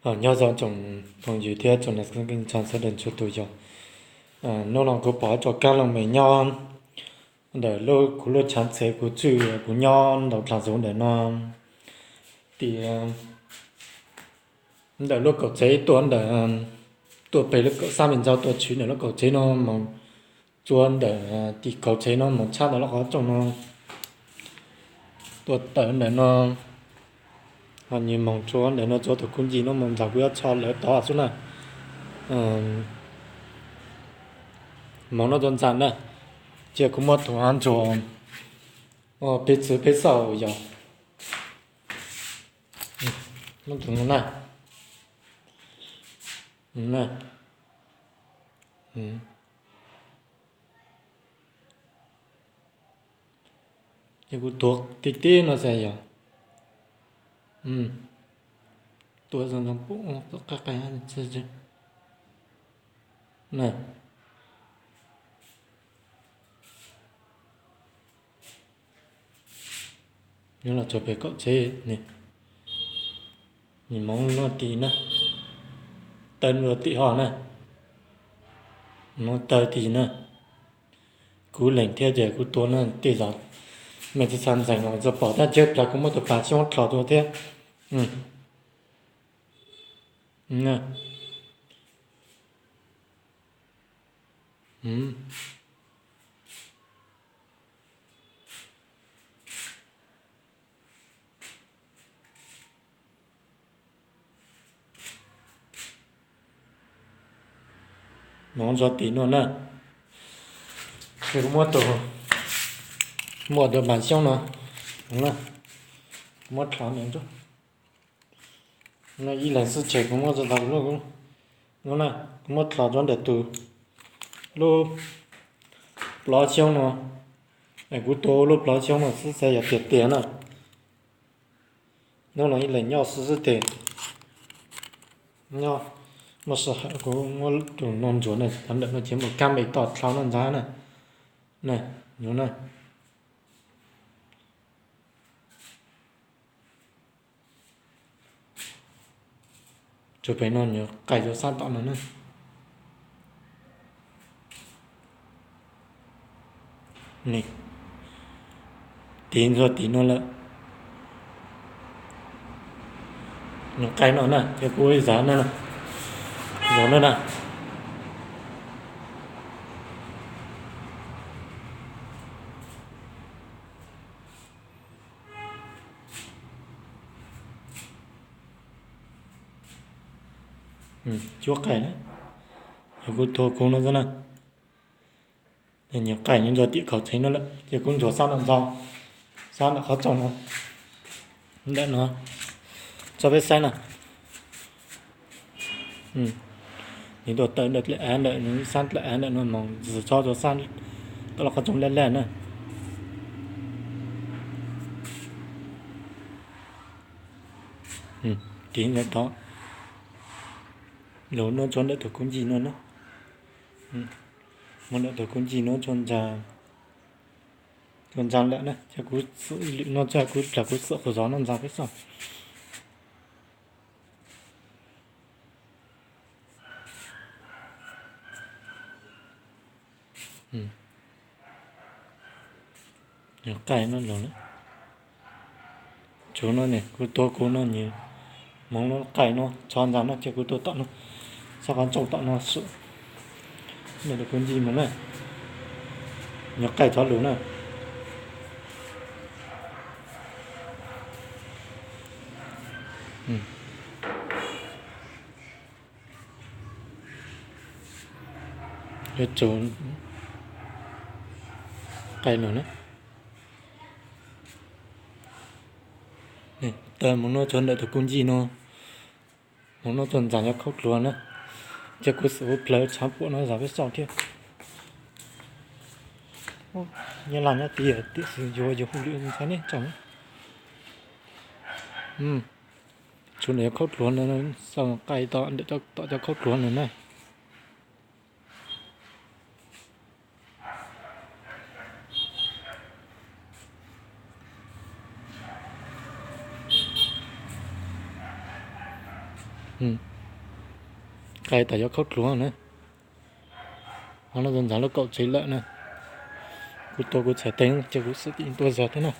Nyob zoo tsoom phooj ywg thiab tsoom niam txiv kwv tij sawv daws txhua tus yog, hnub no kuv pom ib tsob kab looj mem nyob ntawm lub kuv lub tshav txhev kuv tswj kuv nyob ntawm dlha zoov ntawm no, tias ntawm lub kaum tsev tuaj ntawm, tuaj pem lub kaum xab me ntxaug tuaj tshwm ntawm lub kaum tsev no moog txua ntawm tim kaum tsev no moog tshab ntawm lub qhov rooj no tuaj tawm ntawm no, ho nyias moog txua ntawm no txua tus kuv ncig no moog ntxag kuv yuav txhos lawv tod xwb na. Moog no txua ntxag na, cia kuv muab tus hav ntsuag peb txwv peb xauj yog, muab tus no na, ces kuv tuav tib tib no xav yog, tuav zoo zoo pum qab qab na. Nyob los txog pem kaum tsev ne, nws moog no tim na, taw no tim ho na, moog taw tim na. Kuv lees thiab ces kuv tua na tej zaum mej tsi txha ntxeev los txog pom tab sis plag kuv muab tus pas xyoob dlhos tuaj thiab. Moog txog tim no na, ces kuv muab tus, muab tus pas xyoob no, muab dlhos no, ib leeg xwb ces kuv muab txog tau lub, no na, kuv muab dlhos rau ntawm tus, lub plov xyoob no, es kuv tua lub plov xyoob no xwb xav yog tiag tiag na. Hnub no ib leeg nyob xwb xwb tes, nyob, muaj sij hawm kuv muab tus no ntsuas na, thaum ntawm no ces muaj kab me toj dlhau no ntag na. Na, no na. Tsuas pem no nyuam qais rau sab tom no na. Tiv ntxuag tim no lawm. Nyuam qais no na, ces kuv zav no, zav no na. Cuab qais na, yog kuv tuag kuv no xwb na. Nyuam qais nyob ntxuag tim kaum tsev no lawm, ces kuv ntxuag sab ntawm ntxo, sab ntawm qhov txooj no, ntawm no, tso peb saib na. Nws tuaj tawm ntawm dlaim av ntawm, nws sab dlaim av ntawm no mus ntxiv txhob rau sab tom lub qhov txooj laj laj na. Tiv ntawm tod, lug no tso ntawm tus kuv ncig no na. Muab ntawm tus kuv ncig no tso ntsa, tso ntsa lawm na, ces kuv xwm lwm no tso kuv plam kuv xwm qhov zov no ntsa peb xauj. Nyuam qais no los na. Tsuv no ne, kuv tuag kuv no nws moog lub qais no txhob ntsa no, ces kuv tuag tom no, sab qhov txooj tom no xwm. Ntawm tus kuv ncig mus na, nyuam qais txhob lug na. Yuav tsum qais lug na. Tawm mus no tso ntawm tus kuv ncig no, mus no tso ntsa cov khaub dluav na, ces kuv xwm hu plawv tshav puam no zov peb xauj thiab. Nyob laj nyob tid tiam sis yuav yus hu lwm ntxhais nej tsoom. Tsuv ntawm cov khaub dluav no, xauj qais tom ntawm tom cov khaub dluav no na. Qai tas yuav khaub dluav na. Hov no txog ntxag lub kaum tsev lawm na. Kuv tua kuv txhais tes ces kuv xwm tib tuaj zog thiab na.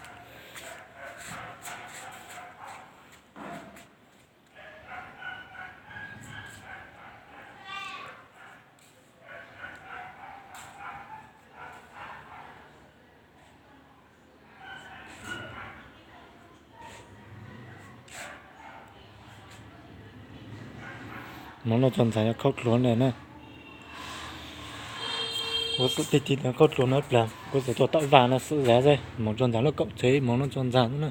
Hmoov no txog ntxag yuav khaub dluav na. Kuv xwm tib tib khaub dluav no plag kuv xwm tuaj tom vaj no xwb zog xwb. Hmoov txog ntxag lub kaum tsev hmoov no txog ntxag na.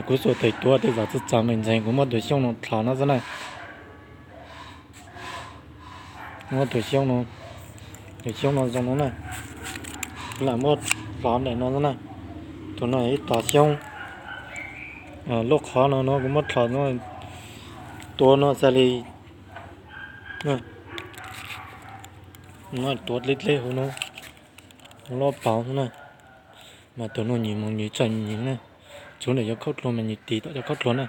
Kuv xuas tes tuav tej zaum txog txog me ntxeev kuv muab tus xyoob no dlhos no xwb na. Muab tus xyoob no, tus xyoob no zoo no na. Kuv lam muab dlhos ntawm no xwb na. Tus no yog ib tog xyoob. Lub qhov no no kuv muab dlhos no, tua no xws li no, tuav dleb dleb hauv no, hauv lub paus xwb na. Mas tus no nyias mus nyias txawj nyias na. Tsuav ntawm cov khaub dluav mas nyias tis tom cov khaub dluav na.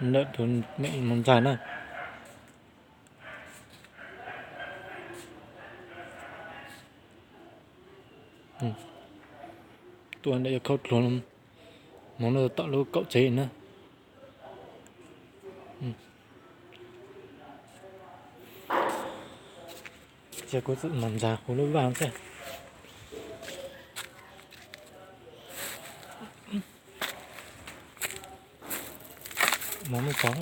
Ntawm tus me mus ntxag na. Tuaj ntawm cov khaub dluav, hmoov no tom lub kaum tsev na. Ces kuv txawm mus ntxag kuv lub vaj xwb. Mus, mus txog,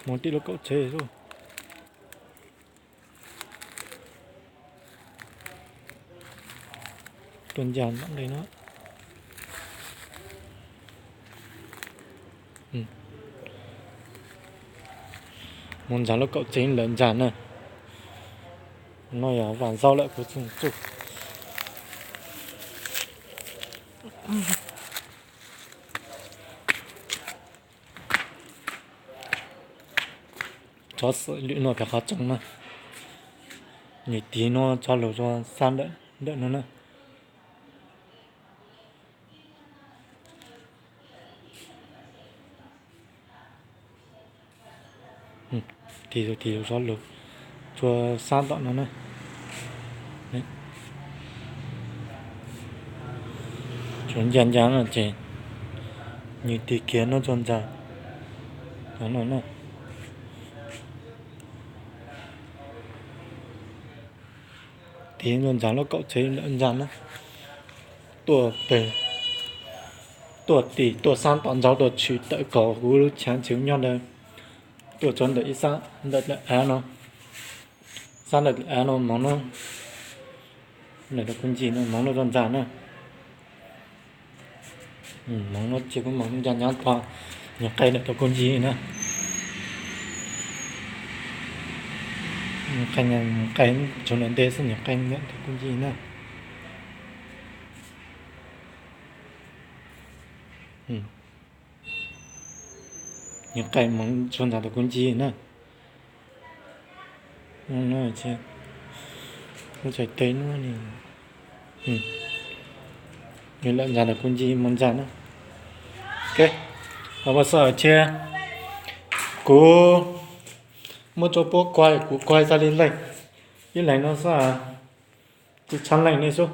mus tim lub kaum tsev xwb. Tuaj ncaj nram nqe no. Mus ntxag lub kaum tsev lawm ntxag na. No yog vam zaub lawm kuv txuj. Tsob xwm lwm no pem qhov tsoom na. Nws tiv no tso lug rua xab ntawm no na. Tiv, tiv rov lug rua xab tom no na. Tsuav ncaj ncaj no ces nws tiv kiag no txog ntxag no na. Tiv txog ntxag lub kaum tsev lawm ntxag na. Tuaj, tuaj tiv tuaj xab tom ntxag tuaj tshwm tawm kaum kuv lub chav tshwm nyob ntawd. Tuaj txog ntawm ib xab ntawm av no, xab ntawm av no hmoov no, ntawm rau kuv ncig no hmoov no txog ntxag na. Hmoov no ces kuv mam ncaj ncaj pog, nyuam qai ntawm rau kuv ncig na. Nyuam qai, nyuam qai tsuav ntawm ntej xwb, nyuam qai ntawm rau kuv ncig na. Nyuam qai hmoov tsuav ntxag rau kuv ncig na. Lub txhais tes no, nws lawm ntxag rau kuv ncig mus ntxag na. Ok, ua xwb ces kuv muab tso puab kuaig, kuv kuaig txog li leej, ib leeg no xwb, tsis tshaj leej li xwb.